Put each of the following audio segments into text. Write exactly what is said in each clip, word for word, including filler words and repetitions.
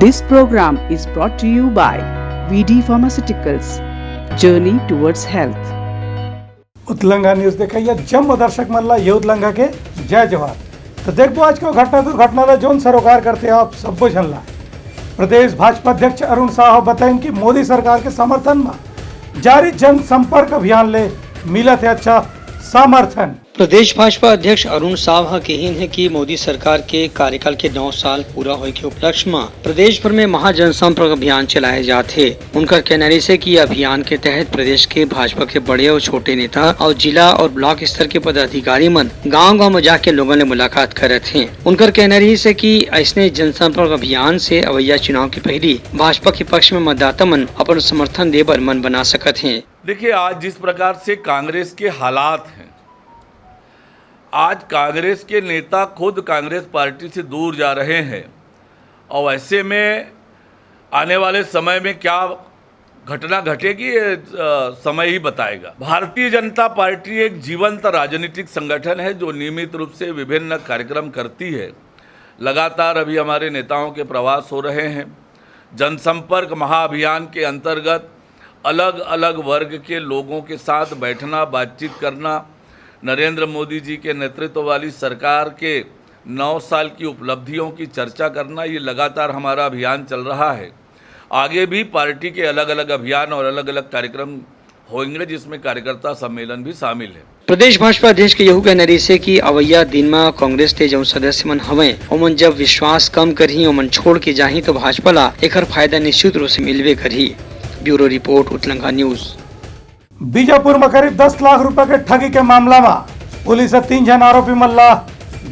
This program is brought to you by V D Pharmaceuticals, Journey Towards Health. Utlanga news देखइया जम्मो दर्शक मन ला ये उतलंगा के जय जोहार। तो देखबो आज के घटना दुर्घटना ला जोन सरोकार करथे आप सब्बो झन ला। प्रदेश भाजपा अध्यक्ष अरुण साव बताइन कि मोदी सरकार के समर्थन म जारी जनसंपर्क अभियान ले मिलत हे अच्छा समर्थन। प्रदेश भाजपा अध्यक्ष अरुण साव ह कहिन हे कि मोदी सरकार के कार्यकाल के नौ साल पूरा होए के उपलक्ष्य म प्रदेश भर में महाजनसंपर्क अभियान चलाए जात हे। उनकर कहना रहिस हे कि अभियान के तहत प्रदेश के भाजपा के बड़े अउ छोटे नेता अउ जिला अउ ब्लॉक स्तर के पदाधिकारी मन गांव-गांव म जाके लोगन ले मुलाकात करत हे। उनकर कहना रहिस हे कि अइसने जनसंपर्क अभियान से अवइया चुनाव के पहिली भाजपा के पक्ष में मतदाता मन अपन समर्थन दे बर मन बना सकत हे। देखिए, आज जिस प्रकार से कांग्रेस के हालात हैं, आज कांग्रेस के नेता खुद कांग्रेस पार्टी से दूर जा रहे हैं और ऐसे में आने वाले समय में क्या घटना घटेगी, ये, अ, समय ही बताएगा। भारतीय जनता पार्टी एक जीवंत राजनीतिक संगठन है जो नियमित रूप से विभिन्न कार्यक्रम करती है। लगातार अभी हमारे नेताओं के प्रवास हो रहे हैं। जनसंपर्क महाअभियान के अंतर्गत अलग-अलग वर्ग के लोगों के साथ बैठना, बातचीत करना, नरेंद्र मोदी जी के नेतृत्व वाली सरकार के नौ साल की उपलब्धियों की चर्चा करना, ये लगातार हमारा अभियान चल रहा है। आगे भी पार्टी के अलग-अलग अभियान और अलग-अलग कार्यक्रम होंगे, जिसमें कार्यकर्ता सम्मेलन भी शामिल है। प्रदेश भाजपा अध्यक्ष के यहू कहना रहिस हे कि अवइया दिन म कांग्रेस के जउन सदस्य मन हवंय, ओमन जब विश्वास कम करही, ओमन छोड़ के जाही, तो भाजपा ला एखर फायदा निश्चित रूप से मिलबे करही। Bureau report, Utlanga news. Bijapur म करीब दस लाख रुपए के ठगी के मामला म पुलिस ह तीन झन आरोपी मन ला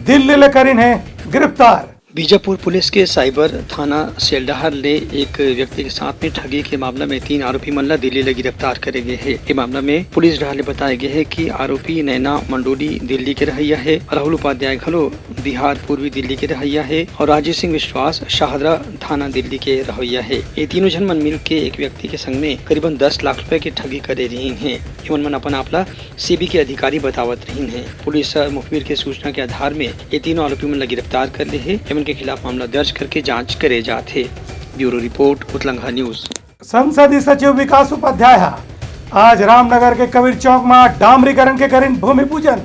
दिल्ली ले करिन हे गिरफ्तार। बीजापुर पुलिस के साइबर थाना सेल डहार ले एक व्यक्ति के साथ में ठगी के मामला में तीन आरोपी मन ला दिल्ली ले गिरफ्तार करे गे हे। ये मामला में पुलिस डहार ले बताए गे हे कि आरोपी नैना मंडोली दिल्ली के रहइया हे, राहुल उपाध्याय घलो बिहार पूर्वी दिल्ली के रहइया हे और राजीव सिंह विश्वास शाहदरा थाना दिल्ली के रहइया हे। ये तीनों झन मन मिल के एक व्यक्ति के संग में करीबन दस लाख रुपए के ठगी करे रहिन हे। एमन मन अपन आप ला सेबी के अधिकारी बतावत रहिन हे। पुलिस ह मुखबिर के सूचना के आधार में ये तीनों आरोपी मन ला गिरफ्तार कर ले हे। एमन के खिलाफ मामला दर्ज करके जांच करे जात हे। Bureau report, Utlanga news. संसदीय सचिव विकास उपाध्याय ह आज रामनगर के कबीर चौक म डामरीकरण के करिन भूमि पूजन।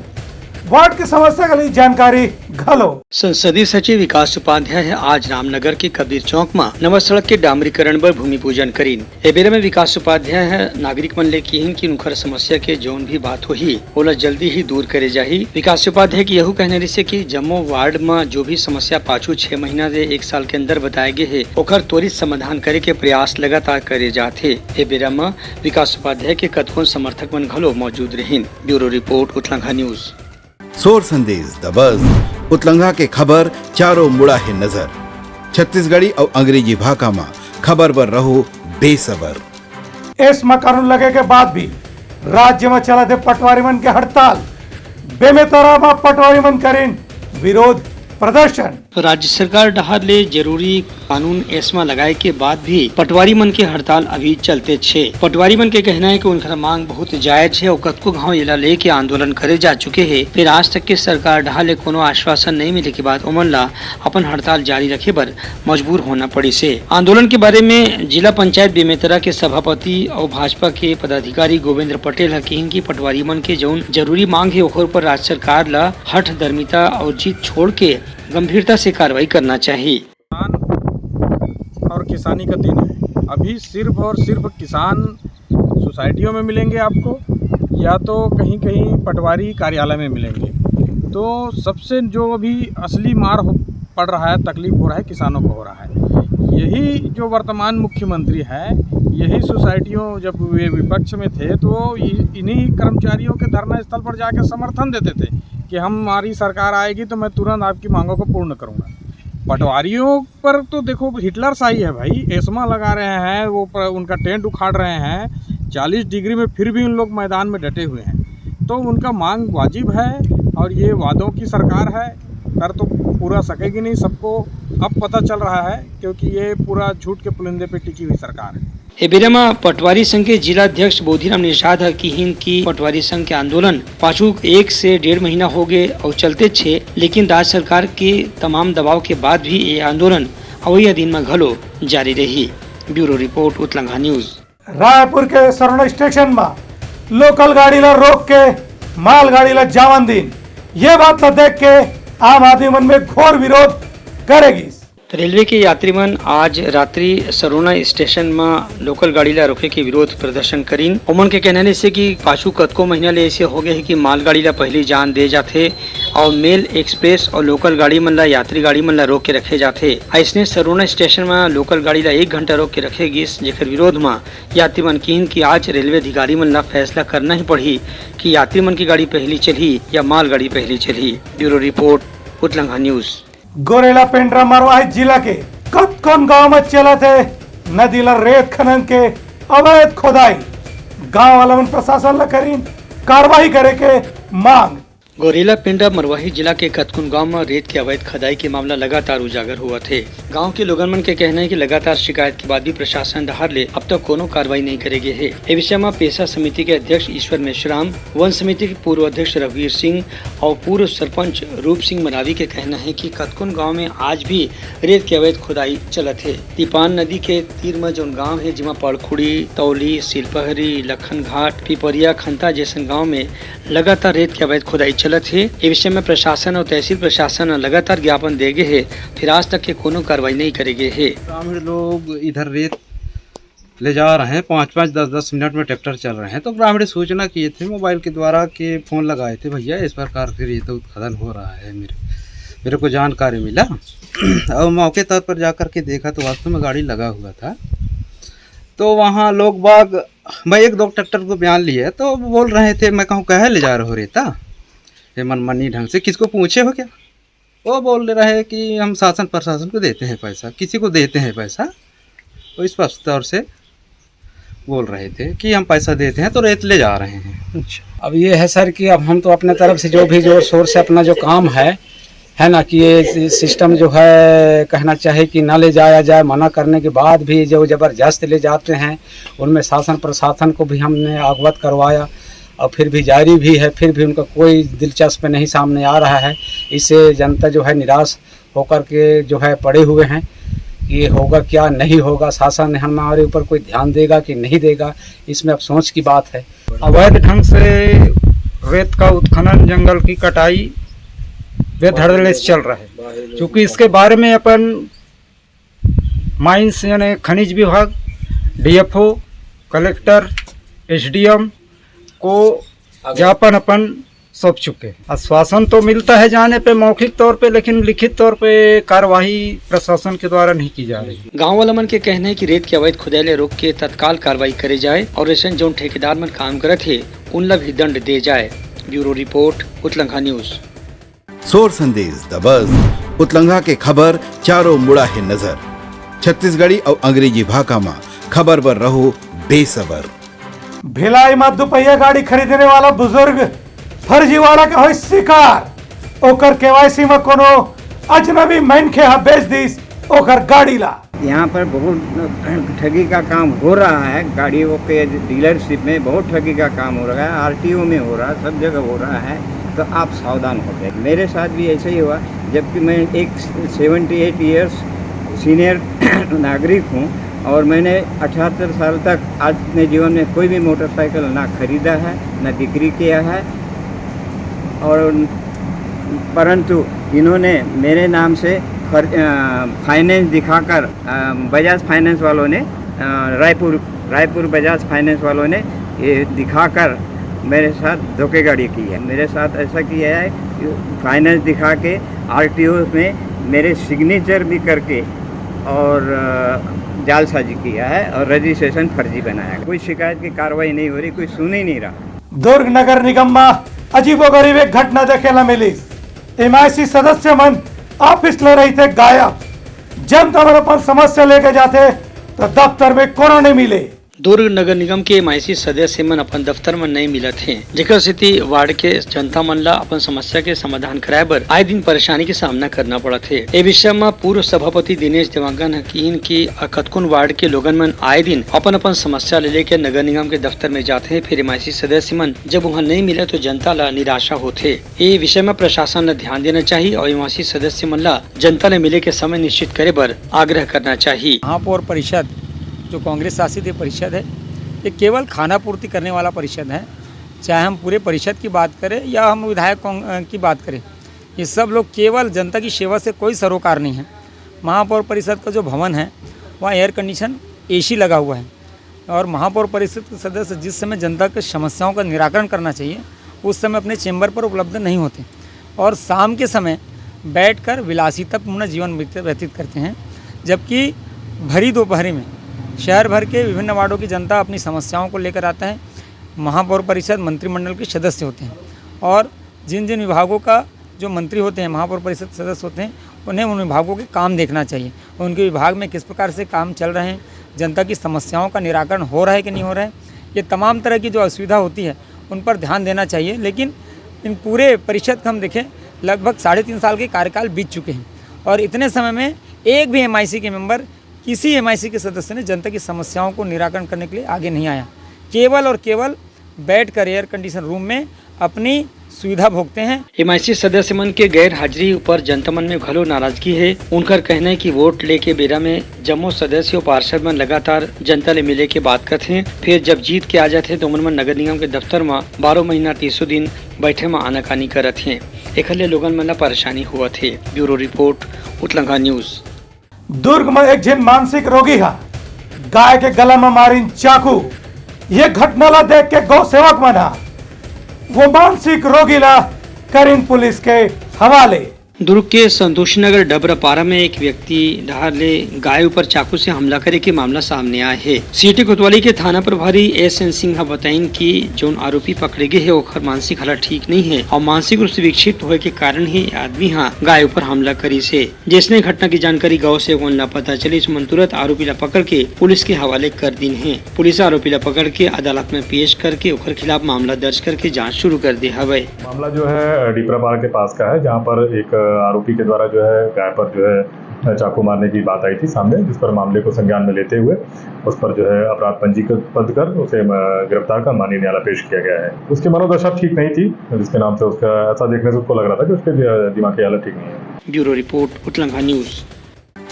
वार्ड के समस्या के लिए जानकारी घलो। संसदीय सचिव विकास उपाध्याय ह आज रामनगर के कबीर चौक म नवा सड़क के डामरीकरण बर भूमि पूजन करिन। ए बेरा में विकास उपाध्याय ह नागरिक मन ले किहिन कि उनकर समस्या के जौन भी बात होही, ओला जल्दी ही दूर करे जाही। विकास उपाध्याय के यहू कहना रहिसे कि जम्मो वार्ड म जो भी समस्या पाछू छह महीना ले एक साल के अंदर बताए गे हे, ओकर त्वरित समाधान करे के प्रयास लगातार करे जात हे। ए बेरा म विकास उपाध्याय के कतकोन समर्थक मन घलो मौजूद रहिन। Bureau report, Utlanga news. सोर संदेश द बज, उतलंगा के खबर चारों मुड़ा हे नजर। छत्तीसगढ़ी अउ अंग्रेजी भाखा म खबर बर रहो बेसबर। एस्मा कानून लगे के बाद भी राज्य म चलत हे पटवारी मन के हड़ताल। बेमेतरा म पटवारी मन करिन विरोध प्रदर्शन। राज्य सरकार डहार ले जरूरी कानून एस्मा लगाए के बाद भी पटवारी मन के हड़ताल अभी चलतेच हे। पटवारी मन के कहना हे कि उनकर मांग बहुत जायज हे अउ कतको घांव एला लेके आंदोलन करे जा चुके हे, फेर आज तक के सरकार डहार ले कोनो आश्वासन नइ मिले के बाद ओमन ला अपन हड़ताल जारी रखे बर मजबूर होना पड़िस हे। आंदोलन के बारे में जिला पंचायत बेमेतरा के सभापति अउ भाजपा के पदाधिकारी गोविंद्र पटेल ह किहिन कि पटवारी मन के जउन जरूरी मांग हे, ओखर ऊपर राज्य सरकार ला हठ धर्मिता अउ जिद छोड़ के गंभीरता से कार्रवाई करना चाही। किसान और किसानी का दिन है। अभी सिर्फ और सिर्फ किसान सोसाइटियों में मिलेंगे आपको, या तो कहीं-कहीं पटवारी कार्यालय में मिलेंगे। तो सबसे जो अभी असली मार हो, पड़ रहा है, तकलीफ हो रहा है, किसानों को हो रहा है। यही जो वर्तमान मुख्यमंत्री हैं, यही सोसाइटियों, जब वे विपक्ष में थे, तो इ-, इन्हीं कर्मचारियों के धरना स्थल पर जाकर समर्थन देते थे कि हमारी सरकार आएगी तो मैं तुरंत आपकी मांगों को पूर्ण करूंगा। पटवारियों पर तो देखो, हिटलर शाही है भाई, एस्मा लगा रहे हैं, वो प-, उनका टेंट उखाड़ रहे हैं चालीस डिग्री में, फिर भी उन लोग मैदान में डटे हुए हैं। तो उनका मांग वाजिब है और ये वादों की सरकार है, कर तो पूरा सकेगी नहीं, सबको अब पता चल रहा है, क्योंकि ये पूरा झूठ के पुलिंदे पे टिकी हुई सरकार है। ए बेरा म पटवारी संघ के जिला अध्यक्ष बोधीराम निषाद ह किहिन कि पटवारी संघ के आंदोलन पाछू एक से डेढ़ महीना हो गे अउ चलतेच हे, लेकिन राज्य सरकार के तमाम दबाव के बाद भी ये आंदोलन अवइया दिन म घलो जारी रही। Bureau report, Utlangha news. Raipur के सरोना स्टेशन म लोकल गाड़ी ला रोक के मालगाड़ी ला जावन दिन, ये बात ला देख के आम आदमी मन में घोर विरोध करे गिस। रेलवे के यात्री मन आज रात्रि सरोना स्टेशन म लोकल गाड़ी ला रोके के विरोध प्रदर्शन करिन। ओमन के कहना हे कि पाछू कतको महीना ले ऐसे हो गए हे कि मालगाड़ी ला पहली जान दे जाथे और मेल एक्सप्रेस और लोकल गाड़ी मन ला, यात्री गाड़ी मन ला रोक के रखे जाथे। अइसने सरोना स्टेशन म लोकल गाड़ी ला एक घंटा रोक के रखे गिस, जेकर विरोध म यात्री मन किहिन कि आज रेलवे अधिकारी मन ला फैसला करना ही पड़ही कि यात्री मन की गाड़ी पहली चलही या मालगाड़ी पहली चलही। Bureau report, Utlangha news. Gaurela Pendra Marwahi जिला के कतकोन गांव म चलत हे नदी ला रेत खनन के अवैध खोदाई। गांव वाला मन प्रशासन ला करिन कार्रवाई करे के मांग। गोरेला पेंड्रा मरवाही जिला के कतकोन गांव म रेत के अवैध खदाई के मामला लगातार उजागर होवत हे। गांव के लोगन मन के कहना हे कि लगातार शिकायत के बाद भी प्रशासन डहार ले अब तक कोनो कार्रवाई नहीं करे गे हे। ए विषय म पेसा समिति के अध्यक्ष ईश्वर मेश्राम, वन समिति के पूर्व अध्यक्ष रघुवीर सिंह और पूर्व सरपंच रूप सिंह मरावी के कहना हे कि कतकोन गांव में आज भी रेत के अवैध खुदाई चलत हे। तिपान नदी के तीर म जौन गांव हे, जेमा पड़खुड़ी, तौली, सिलपहरी, लखन घाट, पिपरिया, खंता जैसन गांव में लगातार रेत के अवैध खुदाई चलत हे। ए विषय में प्रशासन और तहसील प्रशासन ह लगातार ज्ञापन दे गे हे, फिर आज तक के कोनो कार्रवाई नहीं करे गे हे। ग्रामीण लोग इधर रेत ले जा रहे हैं, पाँच पाँच दस दस मिनट में ट्रैक्टर चल रहे हैं। तो ग्रामीण सूचना किए थे, मोबाइल के द्वारा के फ़ोन लगाए थे, "भैया, इस प्रकार से रेत उत्खनन हो रहा है, मेरे, मेरे को जानकारी मिला।" और मौके तौर पर जा कर के देखा तो वास्तव में गाड़ी लगा हुआ था। तो वहाँ लोग बाग, मैं एक दो ट्रैक्टर को बयान लिए तो बोल रहे थे, मैं कहूँ, "कहे ले जा रहे हो रेता ये मनमानी ढंग से, किसको पूछे हो क्या?" वो बोल रहे कि हम शासन प्रशासन को देते हैं पैसा, किसी को देते हैं पैसा। वो स्पष्ट तौर से बोल रहे थे कि हम पैसा देते हैं तो रेत ले जा रहे हैं। अच्छा, अब ये है सर कि अब हम तो अपने तरफ से जो भी जोर शोर से अपना जो काम है, है ना, कि ये सि-, सिस्टम जो है, कहना चाहिए कि ना ले जाया जाए, मना करने के बाद भी जो ज़बरदस्त ले जाते हैं, उनमें शासन प्रशासन को भी हमने अवगत करवाया और फिर भी जारी भी है, फिर भी उनका कोई दिलचस्प नहीं सामने आ रहा है। इससे जनता जो है निराश होकर के जो है पड़े हुए हैं कि होगा क्या, नहीं होगा, शासन हमारे ऊपर कोई ध्यान देगा कि नहीं देगा, इसमें अब सोच की बात है। अवैध ढंग से रेत का उत्खनन, जंगल की कटाई बेधड़ल्ले से चल रहा है, क्योंकि इसके बारे में अपन माइंस यानी खनिज विभाग, डीएफओ, कलेक्टर, एसडीएम को ज्ञापन अपन सौंप चुके हैं। आश्वासन तो मिलता है जाने पे, मौखिक तौर पे, लेकिन लिखित तौर पे कार्यवाही प्रशासन के द्वारा नहीं की जा रही। गांव वाला मन के कहना है कि रेत के अवैध खुदाई ले रोक के तत्काल कार्रवाई करे जाए और ऐसन जौन ठेकेदार मन काम करत हे, उन ला भी दंड दे जाए। Bureau report, Utlangha news. सोर संदेश द बस, उतलंघा के खबर चारों मुड़ा हे नजर। छत्तीसगढ़ी अउ अंग्रेजी भाखा म खबर बर रहो बेसबर। भिलाई म दुपहिया गाड़ी खरीदने वाला बुजुर्ग फर्जीवाड़ा के होइस शिकार। ओकर केवाईसी म कोनो अजनबी मनखे ह बेच दिस ओकर गाड़ी ला। यहाँ पर बहुत ठगी का काम हो रहा है, गाड़ियों के डीलरशिप में बहुत ठगी का काम हो रहा है, आरटीओ में हो रहा है, सब जगह हो रहा है, तो आप सावधान हो जाए। मेरे साथ भी ऐसा ही हुआ, जबकि मैं एक सेवेंटी एट ईयर्स सीनियर नागरिक हूँ और मैंने अठहत्तर साल तक आज अपने जीवन में कोई भी मोटरसाइकिल ना खरीदा है, ना बिक्री किया है, और परंतु इन्होंने मेरे नाम से फर-, अ, फाइनेंस दिखाकर, अ, बजाज फाइनेंस वालों ने, अ, रायपुर, रायपुर बजाज फाइनेंस वालों ने ये दिखाकर मेरे साथ धोखेधड़ी की है। मेरे साथ ऐसा किया है कि फाइनेंस दिखा के आरटीओ में मेरे सिग्नेचर भी करके और, अ, जालसाजी किया है और रजिस्ट्रेशन फर्जी बनाया है। कोई शिकायत की कार्रवाई नहीं हो रही, कोई सुन ही नहीं रहा। दुर्ग नगर निगम म अजीबोगरीब एक घटना देखे ल मिलिस। एमआईसी सदस्य मन ऑफिस ले रहिथे गायब। जनता मन अपन समस्या लेके जाथे त दफ्तर में कोनो नहीं मिले। दुर्ग नगर निगम के एमआईसी सदस्य मन अपन दफ्तर म नइ मिलत हे, जेकर सेती वार्ड के जनता मन ला अपन समस्या के समाधान कराए बर आए दिन परेशानी के सामना करना पड़त हे। ए विषय म पूर्व सभापति दिनेश देवांगन ह किहिन कि कतकोन वार्ड के लोगन मन आए दिन अपन अपन समस्या ले लेके नगर निगम के दफ्तर में जात हे, फिर एमआईसी सदस्य मन जब उहाँ नइ मिले तो जनता ला निराशा होथे। ए विषय म प्रशासन ला ध्यान देना चाही और एमआईसी सदस्य मन ला जनता ले मिले के समय निश्चित करे बर आग्रह करना चाही। महापौर परिषद जो कांग्रेस शासित ये परिषद है, ये केवल खाना पूर्ति करने वाला परिषद है। चाहे हम पूरे परिषद की बात करें या हम विधायक कांग-, अ, की बात करें, ये सब लोग केवल जनता की सेवा से कोई सरोकार नहीं है। महापौर परिषद का जो भवन है, वहाँ एयर कंडीशन, एसी लगा हुआ है और महापौर परिषद के सदस्य जिस समय जनता की समस्याओं का निराकरण करना चाहिए, उस समय अपने चेंबर पर उपलब्ध नहीं होते और शाम के समय बैठकर विलासितापूर्ण जीवन व्यत-, व्यतीत करते हैं, जबकि भरी दोपहरी में शहर भर के विभिन्न वार्डों की जनता अपनी समस्याओं को लेकर आता है। महापौर परिषद मंत्रिमंडल के सदस्य होते हैं और जिन जिन विभागों का जो मंत्री होते हैं, महापौर परिषद सदस्य होते हैं, उन्हें उन विभागों के काम देखना चाहिए, उनके विभाग में किस प्रकार से काम चल रहे हैं, जनता की समस्याओं का निराकरण हो रहा है कि नहीं हो रहा है, ये तमाम तरह की जो असुविधा होती है, उन पर ध्यान देना चाहिए। लेकिन इन पूरे परिषद का हम देखें, लगभग साढ़े तीन साल के कार्यकाल बीत चुके हैं और इतने समय में एक भी एमआईसी के मेंबर, किसी एमआईसी के सदस्य ने जनता की समस्याओं को निराकरण करने के लिए आगे नहीं आया, केवल और केवल बैठकर एयर कंडीशन रूम में अपनी सुविधा भोगते हैं। एमआईसी सदस्य मन के गैर हाजिरी ऊपर जनता मन में घलो नाराजगी हे। उनकर कहना हे कि वोट लेके बेरा में जम्मो सदस्य अउ पार्षद मन लगातार जनता ले मिले के बात करथे, फिर जब जीत के आ जाथे, तो ओमन मन नगर निगम के दफ्तर म बारह महीना, तीसों दिन बैठे म आनाकानी करत हे। एखर ले लोगन मन ला परेशानी होवत हे। Bureau report, Utlanga news. Durg म एक झिन मानसिक रोगी ह गाय के गला म मारिन चाकू। ये घटना ला देख के गौ सेवक मन ह वो मानसिक रोगी ला करिन पुलिस के हवाले। दुर्ग के संतोषी नगर डबरापारा में एक व्यक्ति डहार ले गाय ऊपर चाकू से हमला करे के मामला सामने आए हे। सीटी कोतवाली के थाना प्रभारी एस एन सिंह ह बताइन कि जौन आरोपी पकड़े गे हे, ओखर मानसिक हालत ठीक नहीं हे और मानसिक रूप से विक्षिप्त होए के कारण ही आदमी ह गाय ऊपर हमला करिस हे। जैसने घटना की जानकारी गांव सेवक मन ला पता चलिस, ओमन तुरंत आरोपी ला पकड़ के पुलिस के हवाले कर दीन हे। पुलिस आरोपी ला पकड़ के अदालत में पेश करके ओखर खिलाफ मामला दर्ज करके जांच शुरू कर दे हवय। मामला जो है, डीपरापार के पास का है, जहां पर एक आरोपी के द्वारा जो है, गाय पर जो है, चाकू मारने की बात आई थी सामने, जिस पर मामले को संज्ञान में लेते हुए उस पर जो है, अपराध पंजीबद्ध कर उसे, अ, गिरफ्तार कर माननीय न्यायालय पेश किया गया है। उसकी मनोदशा ठीक नहीं थी, जिसके नाम से उसका, ऐसा देखने से उसको लग रहा था कि उसके दि-, दिमाग की हालत ठीक नहीं है। Bureau report, Utlanga news.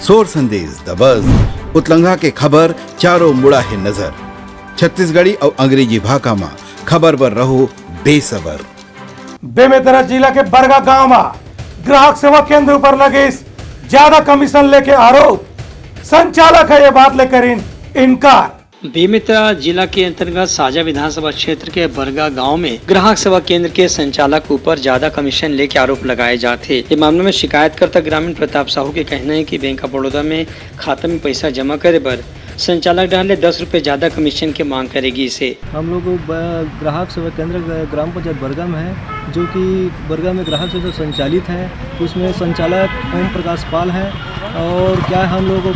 सोर संदेश, द बज, उतलंगा के खबर चारों मुड़ा हे नजर। छत्तीसगढ़ी अउ अंग्रेजी भाखा म खबर बर रहो बेसबर। बेमेतरा जिला के बरगा गांव म ग्राहक सेवा केंद्र ऊपर लगिस ज्यादा कमीशन लेके आरोप, संचालक ह ये बात ले करिन इनकार। बेमेतरा जिला के अंतर्गत साजा विधानसभा क्षेत्र के बरगा गांव में ग्राहक सेवा केंद्र के संचालक ऊपर ज्यादा कमीशन लेके आरोप लगाए जात हे। ये मामला में शिकायतकर्ता ग्रामीण प्रताप साहू के कहना हे कि बैंक ऑफ बड़ौदा में खाता में पैसा जमा करे बर संचालक डहार ले दस रुपये ज्यादा कमीशन के मांग करे गिस हे। हम लोग ब-, ग्राहक सेवा केंद्र ग-, ग्राम पंचायत बरगा में है, जो कि बरगा में ग्राहक सेवा संचालित है। उसमें संचालक ओम प्रकाश पाल है। और क्या हम लोग, अ,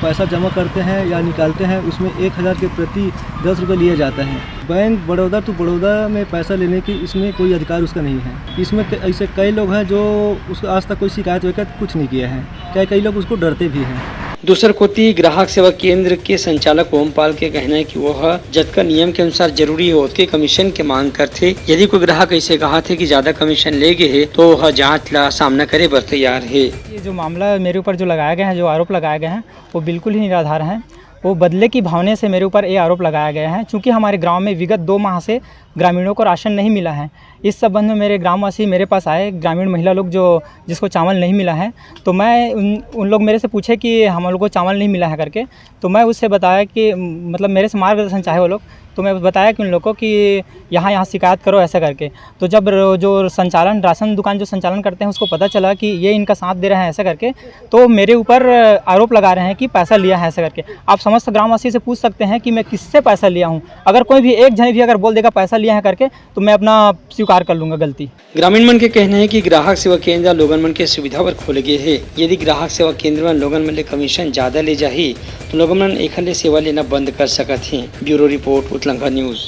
पैसा जमा करते हैं या निकालते हैं, उसमें एक हज़ार के प्रति दस रुपये लिया जाता है। बैंक बड़ौदा to बड़ौदा में पैसा लेने की इसमें कोई अधिकार उसका नहीं है। इसमें क-, ऐसे कई लोग हैं जो उसको आज तक कोई शिकायत वगैरह कुछ नहीं किया है। कई, कई लोग उसको डरते भी हैं। दूसर कोति, ग्राहक सेवा केंद्र के संचालक ओमपाल के कहना हे कि वो ह जतका नियम के अनुसार जरूरी हे, ओतके कमीशन के मांग करथे। यदि कोई ग्राहक ऐसे कहत हे कि ज्यादा कमीशन ले गे हे, तो वो ह जांच ला सामना करे बर तैयार हे। ये जो मामला मेरे ऊपर जो लगाया गया है, जो आरोप लगाए गए हैं, वो बिल्कुल ही निराधार हैं। वो बदले की भावना से मेरे ऊपर ये आरोप लगाया गया है। चूँकि हमारे गाँव में विगत दो माह से ग्रामीणों को राशन नहीं मिला है, इस संबंध में मेरे ग्रामवासी मेरे पास आए, ग्रामीण महिला लोग जो, जिसको चावल नहीं मिला है, तो मैं उन, उन लोग मेरे से पूछे कि हम लोग को चावल नहीं मिला है करके, तो मैं उससे बताया कि, मतलब, मेरे से मार्गदर्शन चाहे वो लोग, तो मैं बताया कि उन लोग को कि यहाँ, यहाँ शिकायत करो ऐसा करके। तो जब र-, जो संचालन, राशन दुकान जो संचालन करते हैं, उसको पता चला कि ये इनका साथ दे रहे हैं ऐसा करके, तो मेरे ऊपर आरोप लगा रहे हैं कि पैसा लिया है ऐसा करके। आप समस्त ग्रामवासी से पूछ सकते हैं कि मैं किससे पैसा लिया हूँ। अगर कोई भी एक जन भी अगर बोल देगा पैसा यहाँ करके, तो मैं अपना स्वीकार कर लूँगा गलती। ग्रामीण मन के कहना हे कि ग्राहक सेवा केंद्र लोगन मन के सुविधा बर खोले गे हे। यदि ग्राहक सेवा केंद्र म लोगन मन ले कमीशन जादा ले जाही, तो लोगन मन एखर ले सेवा लेना बंद कर सकत हे। Bureau report, Utlangha news.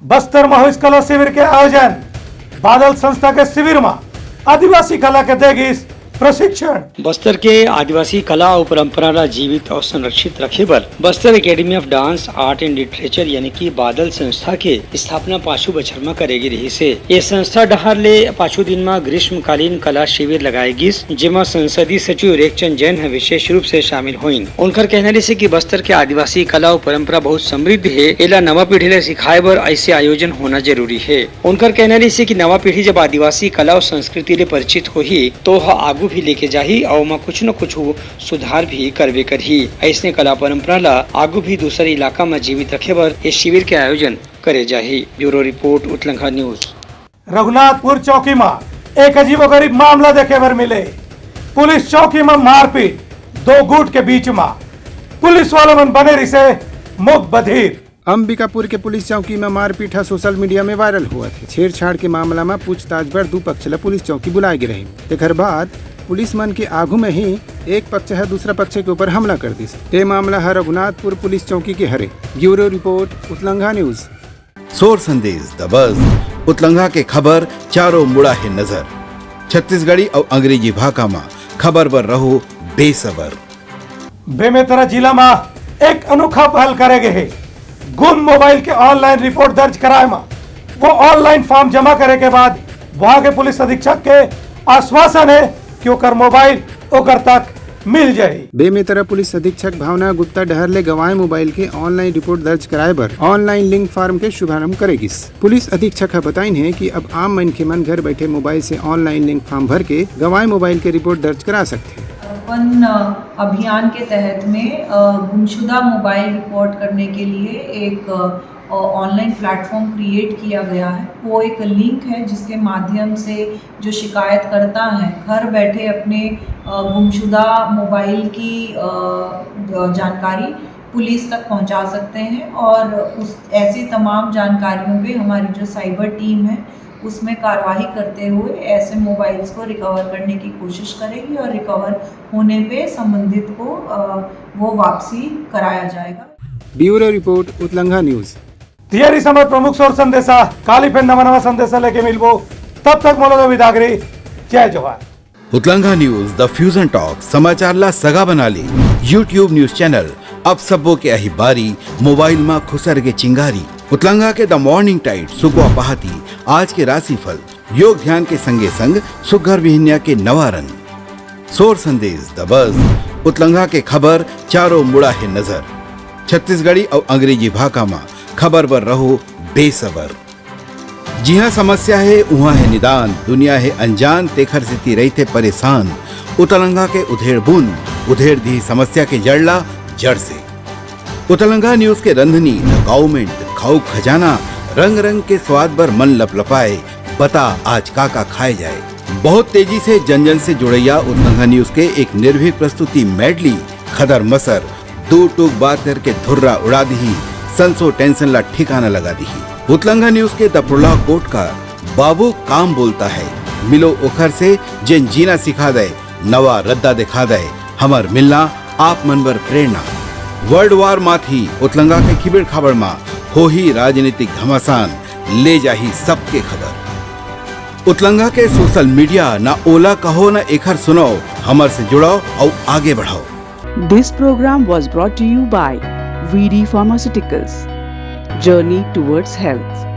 Bastar म होइस कला शिविर के आयोजन। बादल संस्था के शिविर म आदिवासी कला के दे गिस प्रशिक्षण। बस्तर के आदिवासी कला अउ परंपरा ला जीवित अउ संरक्षित रखे बर Bastar academy of Dance, Art and Literature यानी कि बादल संस्था के स्थापना पाछू बछर म करे गे रिहिस हे। ये संस्था डहार ले पाछू दिन म ग्रीष्मकालीन कला शिविर लगाए गिस, जेमा संसदीय सचिव रेखचंद जैन ह विशेष रूप से शामिल होइन। उनकर कहना रिहिस हे कि बस्तर के आदिवासी कला अउ परंपरा बहुत समृद्ध हे, एला नवा पीढ़ी ला सिखाए बर ऐसे आयोजन होना जरूरी हे। उनकर कहना रिहिस हे कि नवा पीढ़ी जब आदिवासी कला अउ संस्कृति ले परिचित होही, तो ओह आगू भी लेके जाही अउ ओमा कुछ न कुछ सुधार भी करबे करही। अइसने कला परंपरा ला आगू भी दूसर इलाका म जीवित रखे बर ए शिविर के आयोजन करे जाही। Bureau report, Utlangha news. Raghunathpur चौकी म एक अजीबोगरीब मामला देखे बर मिले। पुलिस चौकी म मारपीट, दो गुट के बीच म पुलिस वाला मन बने रिसे मुख बधिर। अंबिकापुर के पुलिस चौकी म मारपीट ह सोशल मीडिया में वायरल होवत हे। छेड़छाड़ के मामला म पूछताछ बर दू पक्ष ल पुलिस चौकी बुलाए गे रहिन। तेखर बाद पुलिस मन के आगू में ही एक पक्ष ह दूसरा पक्ष के ऊपर हमला कर दिस। ये मामला ह रघुनाथपुर पुलिस चौकी के हरे। Bureau report, Utlangha news. सोर संदेश दबस, उतलंघा के खबर चारों मुड़ा हे नजर। छत्तीसगढ़ी अउ अंग्रेजी भाखा म खबर बर रहो बेसबर। बेमेतरा जिला म एक अनोखा पहल करे गे हे। गुम मोबाइल के ऑनलाइन रिपोर्ट दर्ज कराए म वो ऑनलाइन फॉर्म जमा करे के बाद वहां के पुलिस अधीक्षक के आश्वासन हे कि ओकर मोबाइल ओकर तक मिल जाही। बेमेतरा पुलिस अधीक्षक भावना गुप्ता डहर ले गंवाए मोबाइल के ऑनलाइन रिपोर्ट दर्ज कराए बर ऑनलाइन लिंक फॉर्म के शुभारंभ करे गिस। पुलिस अधीक्षक ह बताइन हे कि अब आम मनखे मन घर बैठे मोबाइल से ऑनलाइन लिंक फॉर्म भर के गंवाए मोबाइल के रिपोर्ट दर्ज करा सकथे। अर्पण, अ, अभियान के तहत में, अ, गुमशुदा मोबाइल रिपोर्ट करने के लिए एक, अ, ऑनलाइन प्लेटफॉर्म क्रिएट किया गया है। वो एक लिंक है जिसके माध्यम से जो शिकायतकर्ता हैं, घर बैठे अपने, अ, गुमशुदा मोबाइल की, अ, ज-, जानकारी पुलिस तक पहुंचा सकते हैं और उस, ऐसी तमाम जानकारियों पे हमारी जो साइबर टीम है, उसमें कार्रवाई करते हुए ऐसे मोबाइल्स को रिकवर करने की कोशिश करेगी और रिकवर होने पे संबंधित को, अ, वो वापसी कराया जाएगा। Bureau report, Utlangha news. तियारी समय प्रमुख सोर संदेशा, काली फेर नवा नवा संदेशा लेके मिलबो, तब तक मोला दो विदागरी, जय जोहार। उतलंघा न्यूज, द फ्यूजन टॉक, समाचार ला सगा बना ले। YouTube न्यूज चैनल, अब सबो के आही बारी, मोबाइल मा खुसर के चिंगारी। उतलंघा के द मॉर्निंग टाइड, सुकवा पहाती, आज के राशिफल, योग ध्यान के संगे संग सुघर बिहनिया के नवा रंग। सोर संदेश दबस, उतलंघा के खबर चारों मुड़ा हे नजर। छत्तीसगढ़ी अउ अंग्रेजी भाखा मा खबर बर रहो बेसबर। जिहाँ समस्या हे, उहाँ हे निदान, दुनिया हे अनजान, तेखर सेती रहिथे परेशान। उतलंघा के उधेड़ बुन, उधेड़ दिही समस्या के जड़ ला जड़ से। उतलंघा न्यूज के रंधनी, द गाउमेंट, खाऊ खजाना, रंग रंग के स्वाद बर मन लपलपाए, बता आज का का खाए जाए। बहुत तेजी से जन जन से जुड़ैया उतलंघा न्यूज के एक निर्भीक प्रस्तुति मेडली, खदर मसर, दू टूक बात करके धुर्रा उड़ा दिही, संसो टेंशन ला ठिकाना लगा दिही। उतलंघा न्यूज के दपरोला कोटकार, बाबू काम बोलता है, मिलो ओखर से जेन जीना सिखा दे, नवा रद्दा दिखा दे, हमर मिलना आप मन बर प्रेरणा। वर्ल्ड वार माथी उतलंघा के खिबेड़ खाबड़ मा होही राजनीतिक घमासान, ले जाही सबके खबर। उतलंघा के सोशल मीडिया ना ओला कहो ना एखर सुनाओ, हमर से जुड़ाओ अउ आगे बढ़ाओ। This program was brought to you by V D Pharmaceuticals, Journey Towards Health.